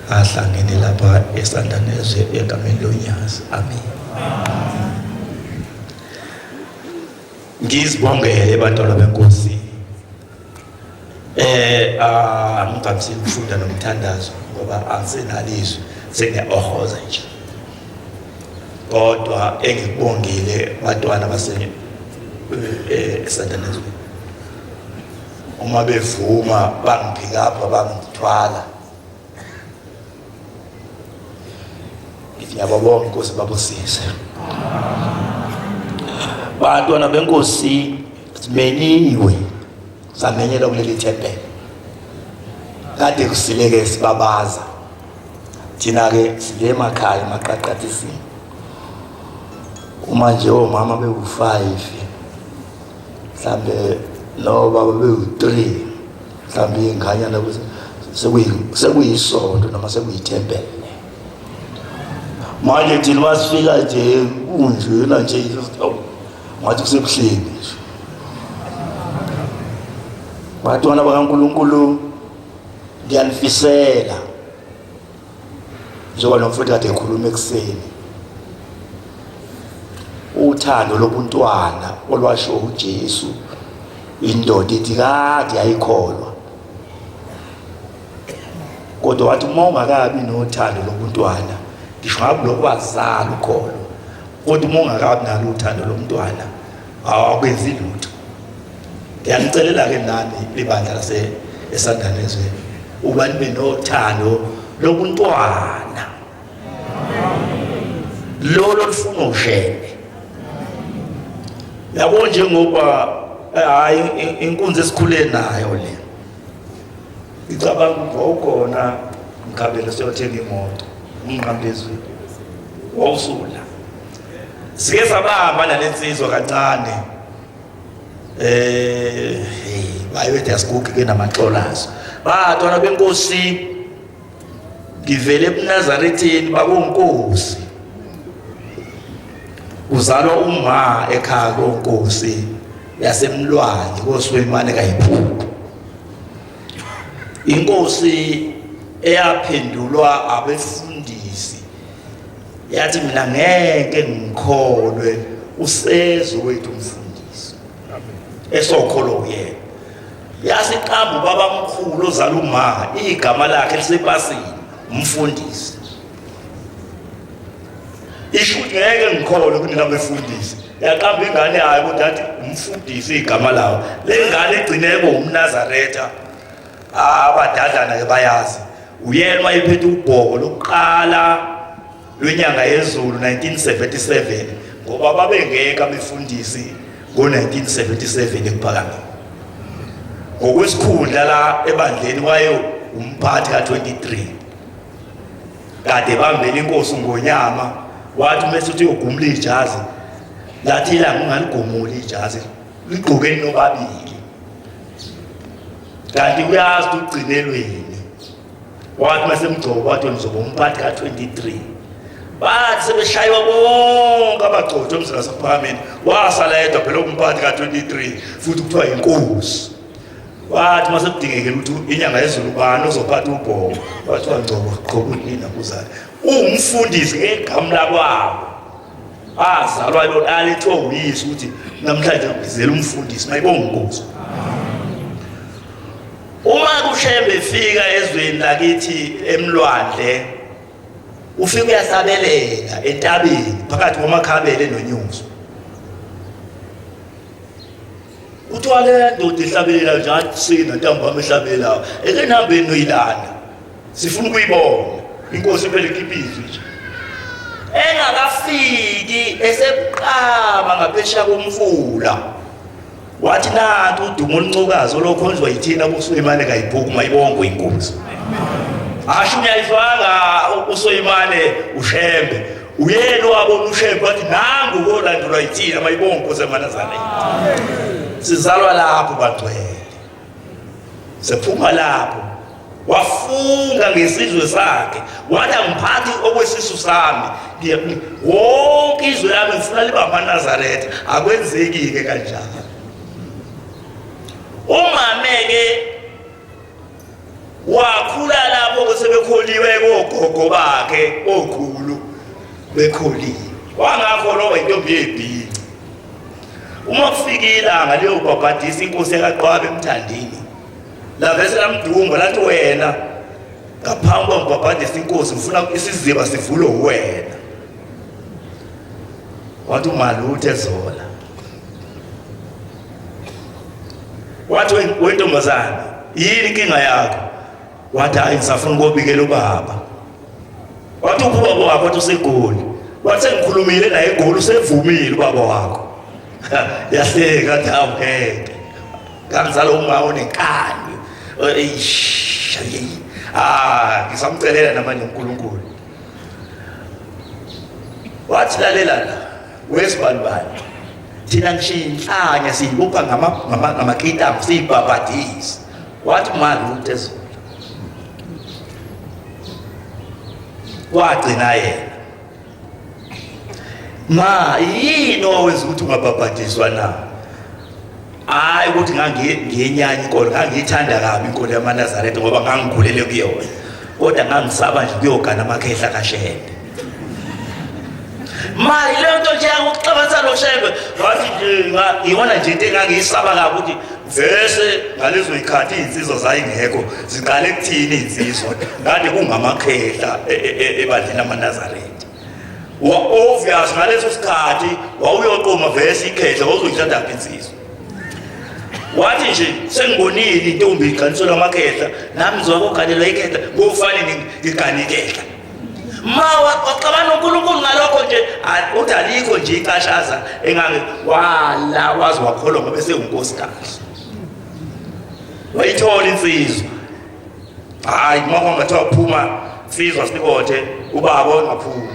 Ahlangene lapha eSandanezwe egameni loNyazi. Amen. Ngizibongele bantwana benkosi. Angivamisile ukufunda nomthandazo ngoba angisenalizwi, sengiya-ohoza nje. Kodwa engikubongile bantwana base eSandanezwe, uma bevuma bangiphika apha bangithwala, ngithi ngiyababonga, inkosi babusise. Bantwana benkosi, simenyiwe, samenyelwa kuleli thempeli. Kade kusileke sibabaza thina-ke, sile emakhaya emaqaqathisini. Uma nje omama bewu-5 mhlambe, nobaba bewu-3 mhlambe, iy'nganyana sekuyisonto noma sekuyithempeli. Manje thina masifika nje kunjena nje, ngathi kusebuhleni nje. Bantwana bakaNkulunkulu, ngiyanifisela, njengoba nomfowethu kade ekhuluma ekuseni, uthando lobuntwana olwasho uJesu. Indoda ithi kade yayikholwa, kodwa wathi uma ungakabi nothando lobuntwana, ngisho ngabe lokhu wazala ukholo, kodwa uma ungakabi nalo uthando lomntwana, awakwenzi lutho. Ngiyanicelela-ke nani libandla lase eSandanezwe ukuba nibe nothando lobuntwana lolo olufuna ushembe. Yabo, njengoba hayi inkunzi esikhule nayo le, ngicabanga ukuthi wawukhona mkhabelo siyothenga imoto umnqamlezweni, wawusula sike sabamba nalensizwa kancane. Hey, bayebethi asigugi ke namaxolazo. Bantwana benkosi, ngivele ebuNazaretheni bakonkosi. Uzalwa uma ekhaya konkosi yasemlwandle koSuleyimane kayiphupho, inkosi eyaphendulwa abefundisi, yathi mina ngeke ngikholwe, usezo wethu umfundisi esokholwa uyena. Yasiqamba ubaba mkhulu ozala uma igama lakhe lisepasini, umfundisi. Isho ukuthi ngeke ngikholwe kunina befundisi. Yaqamba ingane yayo ukuthi athi umfundisi igama lawo. Le ngane igcine umNazaretha. Abadadlana ke bayazi, uyena wayephethe ubhoko lokuqala lwenyanga yezulu 1977, ngoba babengeke abefundisi ngo-1977 ekuphakameni. Ngokwesikhundla la ebandleni waye umphathi ka-23, kade bambela inkosi uNgonyama. Wathi uma esethi uyogumula ijazi, lathi ilanga, ungaligumuli ijazi, ligqokeni nobabili. Kanti uyazi ukuthi ugcinelweni. Wathi masemgcobo, wathi ngizoba umphathi ka-23. Bathi sebeshaywa bonke abagcotshwa emzini wasephakameni, wasala yedwa phela umphathi ka-23, futhi kuthiwa inkosi. Wathi uma sekudingekile ukuthi inyanga yezulu bani ozophatha ubhongo, wathiwa Ngcobo, gqoka unina kuzale uwumfundisi ngegama lakwabo azalwa lona alethwe uyise, ukuthi namhlanje ngizela umfundisi. Mayibonga inkosi. Uma kuShembe efika ezweni lakithi emlwandle, ufika uyahlabelela entabeni phakathi kwamakhabele nonyuzo. Kuthiwa le ndoda ihlabelela nje, athi sina ntambama ehlabelelayo, eke nihambeni noyilanda, sifuna ukuyibona inkosi. Phela ikhipha izwi nje engakafiki, esebuqama ngaphesheya komfula, wathi nanti udumo oluncokazi olokhonjwa yithina boSuleyimane kayibhuku. Mayibongwe inkosi. Asho uyayizwanga uSuleyimane uShembe, uyena owabona uShembe, wathi nangu kolandulwa yithina. Mayibongwe inkosi yamaNazaretha. Sizalwa lapho bagcwele, sephuma lapho. Wafunga ngesizwe sakhe, wathi angiphathi okwesisu sami, wonke izwe lami ngifuna liba amaNazaretha. Akwenzeki-ke kanjalo. Umame-ke Wakhula lapho sebekholiwe kogogo bakhe okhulu bekholiwe. Wangakho lo intombi yebhinci. Uma kufika ilanga liyobhabhadisa inkosi yakaqwabe emthandini. Lavese lamdumba lathi wena ngaphambi kwangibhabhadisa inkosi ngifuna isiziba sivulwe uwena. Wathi umaluthe zola. Wathi wentombazane yini inkinga yakho? Wathi hayi ngisafuna ukobikela ubaba. Wathi uphi ubaba wakho? Wathi useGoli. Wathi sengikhulumile naye eGoli usevumile ubaba wakho. Yahleka athi hawu ngeke. Ngangizala umama onenkani. Eish. Ah, ngisamcelela namanje uNkulunkulu. Wathi lalela la wesibanibani. Thina ngisho inhlanya siyibopha ngamakitamu siyibhabhadise. Wathi mali uthi ezolo. Wagcina yena. Ma yini owenza ukuthi ungabhabhadiswa na? Hayi ukuthi ngangiyenyanya inkolo, ngangiyithanda kabi inkolo yamaNazaretha ngoba ngangikhulele kuyona. Kodwa ngangisaba nje kuyogana amakhehla kaShembe. Ma ile nto nje yangokuxabanisa noShembe, wathi nje iyona nje into engangiyisaba kabi ukuthi vese ngalezo yikhathi iy'nsizwa zayingekho ziqale kuthini iy'nsizwa ngade kungamakhehla ebandleni amaNazaretha. Obvious ngaleso sikhathi wawuyoqoma vese ikhehla wawuzoyithathaphi insizwa. Wathi nje sengibonile intombi iganiselwa amakhehla nami ngizokoganelwa ikhehla kufanele ngigane ikhehla. Ma waxabana uNkulunkulu ngalokho nje uthi alikho nje icashaza engange wala waze wakholwa ngoba esewunkosikazi. Wayithola insizwa. Hayi uma kwangathiwa uphuma insizwa sikothe ubaba ongaphuma.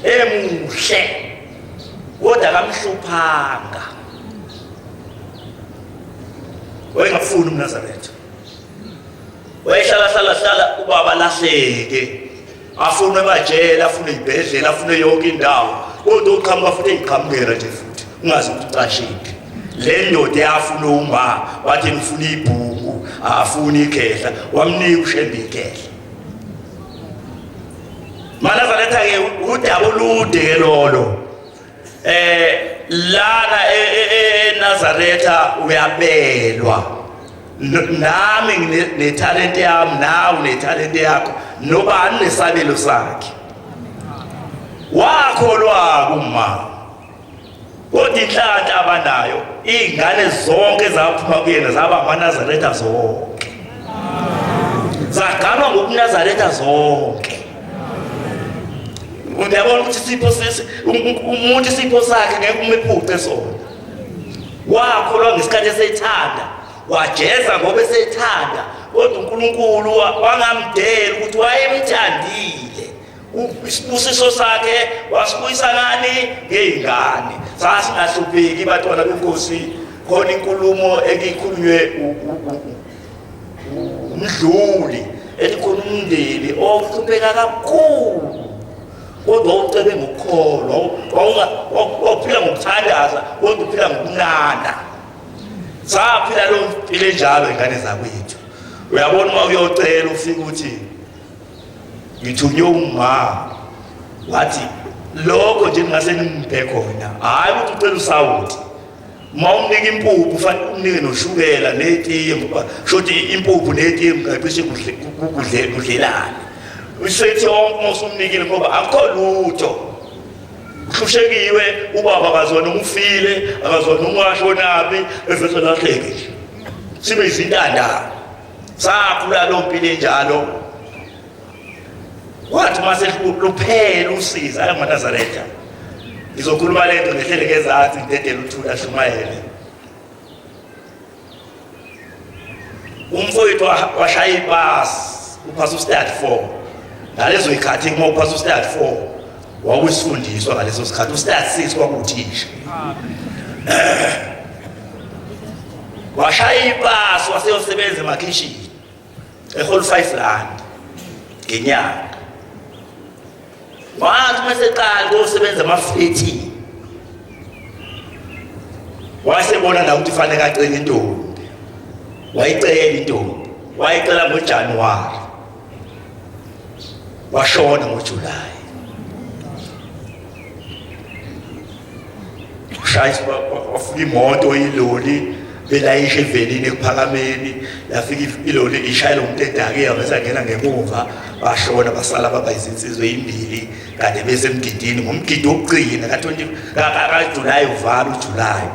Emuhle. Kodwa kamhluphanga. Wayengafuni umNazaretha. Wayehlala hlala hlala ubaba lahleke. Afune emajele, afune ibhedlela, afune yonke indawo. Kodwa uqhamuka futhi eyiqhamukela nje futhi. Ungazi ukuthi ucashephi. Le ndoda eyafuna uma wathi ngifuna ibhuku, afuna ikhehla, wamnika uShembe ikhehla. Manazaretha ke udaba olude ke lolo. Lana eNazaretha uyabelwa. Nami nginethalente yami, nawe unethalente yakho, nobani nesabelo sakhe. Wakholwa kuma. Kodwa inhlanhla abanayo, iy'ngane zonke zaphuma kuyena zaba amaNazaretha zonke. Zaganwa ngobuNazaretha zonke. Uyabona ukuthi isipho sesi umuntu isipho sakhe ngeke umephuce sona. Wakholwa ngesikhathi esethanda, wajeza ngoba esethanda, kodwa uNkulunkulu wangamdela ukuthi wayemthandile. Isibusiso sakhe wasibuyisa ngani? Ngey'ngane. Sasingahlupheki bantwana benkosi. Khona inkulumo ekikhulunywe umdluli ethi khona umndeni ohlupheka kakhulu kodwa wawucebe ngokukholwa, wawuphila ngokuthandaza kodwa uphila ngokunana. Saphila leyo mpilo enjalo ingane zakwethu. Uyabona uma uyocela ufike uthi ngithunywe uma wathi lokho nje ngingase ningiphe khona, hhayi ukuthi ucela usawoti. Uma umnika impuphu ufanele umnike noshukela netiye, ngoba shothi impuphu netiye kungacishe kudlelane. Usethi yonke uma usumnikile ngoba akukho lutho. Uhlushekiwe ubaba akazona noma ufile, akazona noma washonaphi, evese lahleke nje. Sibe izintandane. Sakhula loo mpilo enjalo. Wathi mase luphela usizi hayi maNazaretha. Ngizokhuluma lento ngehlele ngezansi ngidedele uthula ashumayele. Umfowethu washaya ipasi, uphasa ustad 4. Ngalezo zikhathi uma uphasa ustad 4 wawusifundiswa ngaleso sikhathi ustad 6 kwakuthisha. Washaya ipasi waseyosebenza emakhishini ehola 5 rand ngenyanga. Wathi uma eseqala kosebenza emaflethini wasebona la ukuthi fanele acele intombi. Wayicela intombi. Wayicela ngoJanuwari, washona ngoJulayi. Shayisa wafika imoto iloli belayisha evenini ekuphakameni, yafika iloli ishayela umuntu edakiwe, bese angena ngemuva, bashona basala baba izinsizwa ezimbili kade besemgidini ngomgidi wokugcina ka-20 kaJulayi, uvala uJulayi,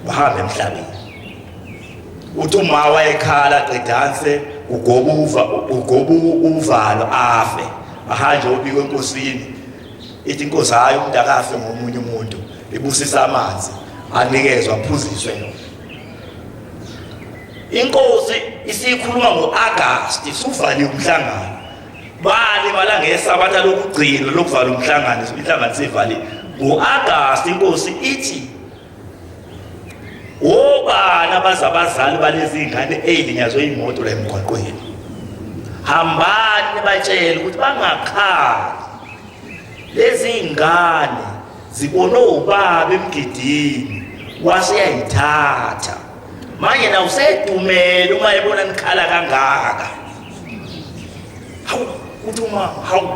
wahamba emhlabeni. Uthi uma wayekhala qedanse ugoba ugoba uvalo afe, ahanjwe ubikwe enkosini, ithi inkosi hayi umuntu akafe ngomunye umuntu, ibusisa amanzi anikezwa aphuziswe yona. Inkosi isikhuluma ngo-Agasti, suvaliwe umhlangano, balimala ngesabatha lokugcina lokuvala umhlangano, inhlangano sivaliwe ngo-Agasti. Inkosi ithi obani abazabazali balezi ngane ey'linyazwe imoto la emgwaqweni, hambani batshele ukuthi bangakhali, lezi ngane zibone ubaba emgidini waseyayithatha, manje na usedumele uma ebona nikhala kangaka. Hawu, uthi uma hawu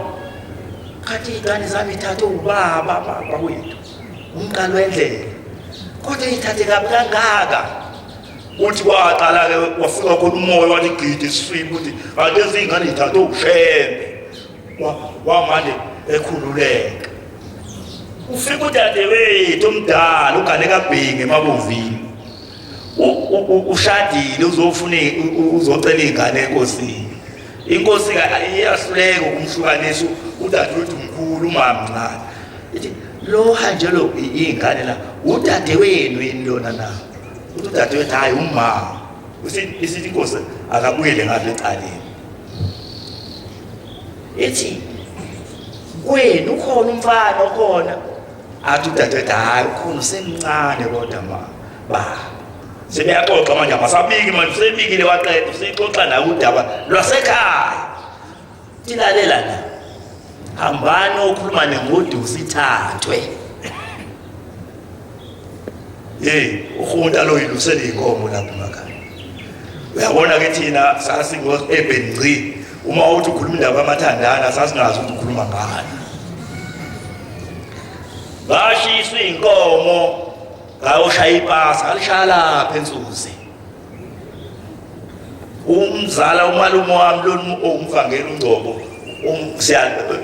khathi iy'ngane zami ithathe ubaba baba wethu umqalo wendlela, kodwa ithathe kabi kangaka. Uthi kwaqala-ke wafika khona umoya wathi gidi esiswini ukuthi kanti eziy'ngane yithathe ushembe, wamane ekhululeka. Ufika udadewethu omdala ugane kabhingi emabovini, ushadile, uzofuna uzocela iy'ngane enkosini. Inkosi iyahluleka ukumhlukanisa udadewethu mkhulu umama mncane, ithi lo hanjelo iy'ngane la udadewenu yini lona na? Uthi udadewethu hhayi umama. Isithi inkosi akabuyele ngapha ecaleni, ithi kwenu ukhona umfana okhona? Athi udadewethu hhayi ukhona usemncane kodwa ma ba sebeyaxoxa manje, abasabiki manje, usebikile waqeda, useyixoxa nawe udaba lwasekhaya. Tilalela la, hambani okhuluma nengoduso ithathwe. Hey, uhunta lo yilusele inkomo lapha emakhaya. Uyabona ke thina sasingo ebhenci, uma uthi ukhuluma indaba yamathandana sasingazi ukuthi ukhuluma ngani. Bashiswa inkomo ngayoshaya ipasi, ngalishaya lapha ensuzi. Umzala umalume wami lona owumvangeli uNgcobo,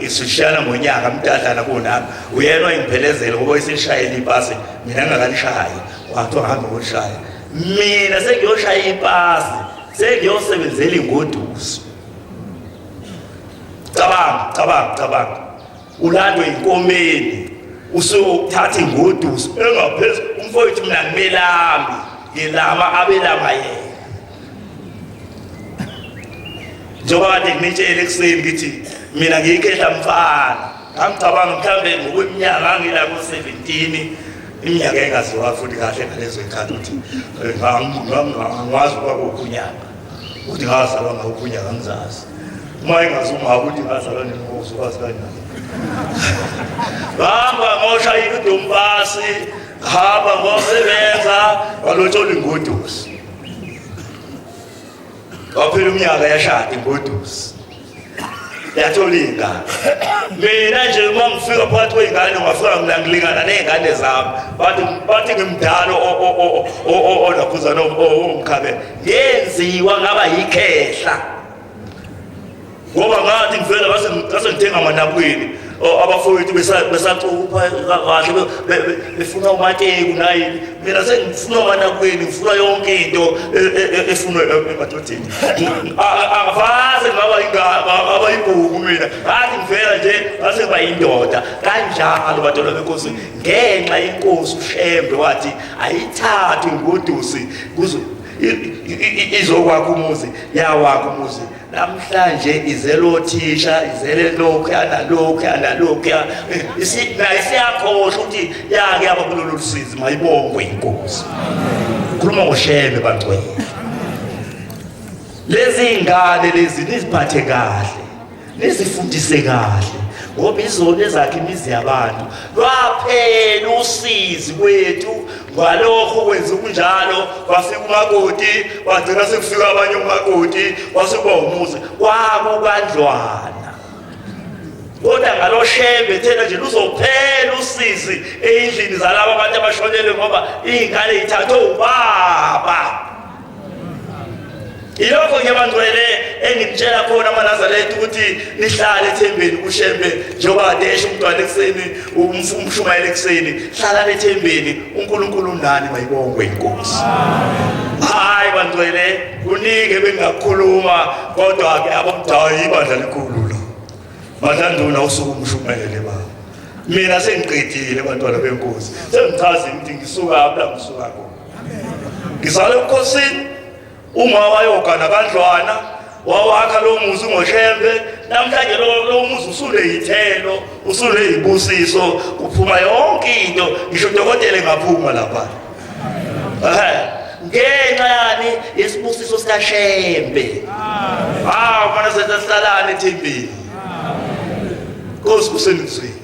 sishiyana ngonyaka, mdadlana kunami, uyena oyingiphelezela ngoba eselishayela ipasi, mina ngingakalishayi, kwathiwa ngihambe ngolishaya. Mina sengiyoshaya ipasi, sengiyosebenzela ingoduso. Cabanga, cabanga, cabanga, ulandwe inkomeni usuyothatha ingoduso engaphezu. Umfowethu mina ngimelami, ngilama abelama yena. Njengoba kade nginitshele ekuseni ngithi mina ngiyikhehla mfana, ngangicabanga mhlawumbe ngokweminyaka ngangila ko-17, iminyaka engaziwa futhi kahle ngalezo y'khathi ukuthi angiwazi ukuba kokhunyaka ukuthi ngazalwa ngawukhunyaka, ngizazi uma engazi uma ukuthi ngazalwa nini, uzokwazi kanjani? Hamba ngoshayela udompasi, hamba ngosebenza, walotshola ingoduso. Waphela umnyaka yashada ingoduso, yathola iy'ngane. Mina nje uma ngifika phakathi kwey'ngane ngafika mina ngilingana ney'ngane zami, bathi bathi ngimdala olakhuzana owumkhabe, ngenziwa ngaba yikhehla ngoba ngathi ngivela ngase ngithenga amanapukeni, abafowethu besacupha kahle befuna umateku nayini, mina sengifuna amanapukeni, ngifuna yonke into efunwa emadodeni. Angifase ngaba ibhuku mina, ngathi ngivela nje ngase ngiba yindoda kanjalo. Badala benkosi, ngenxa yenkosi uShembe wathi ayithathwe ingodusi kuze izokwakha umuzi, yawakha umuzi. Namhlanje izele othisha, izele lokhuya nalokhuya nalokhuya, naye siyakhohlwa ukuthi yake yaba kulolu lusizi. Mayibongwe inkosi. Khuluma ngoShembe bangcwele. Lezi ngane lezi niziphathe kahle, nizifundise kahle. Ngoba izona ezakhe imizi yabantu. Lwaphela usizi kwethu ngalokho kwenza kunjalo, kwafika umakoti, wagcina sekufika abanye umakoti, kwase kuba umuzi kwakukandlwana. Kodwa ngalo Shembe thena nje luzophela usizi eyindlini zalaba abantu abashonelwe, ngoba iy'ngane yithathwe ubaba. Ilokho ke bangcwele engimtshela khona amaNazaretha ukuthi nihlale ethembeni kuShembe, njengoba kade esho umntwana ekuseni, umshumayeli ekuseni, hlalani ethembeni, uNkulunkulu unani, mayibongwe inkosi. Hayi bangcwele, kuningi ebengingakukhuluma, kodwa ke abomdayi ibandla likhulu la. Madlanduna usuku umshumayele baba. Mina sengiqedile bantwana benkosi. Sengichaza ukuthi ngisuka la ngisuka khona. Ngisale ebukhosini, uma wayogana kandlwana wawakha lo muzi ngoShembe, namhlanje lo muzi usuneyithelo, usuneyibusiso, kuphuma yonke into, ngisho udokotela engaphuma lapha. Ngenxa yani yesibusiso sikaShembe. Hawu mana sesihlalane ethembeni. Nkosi kusenizweni.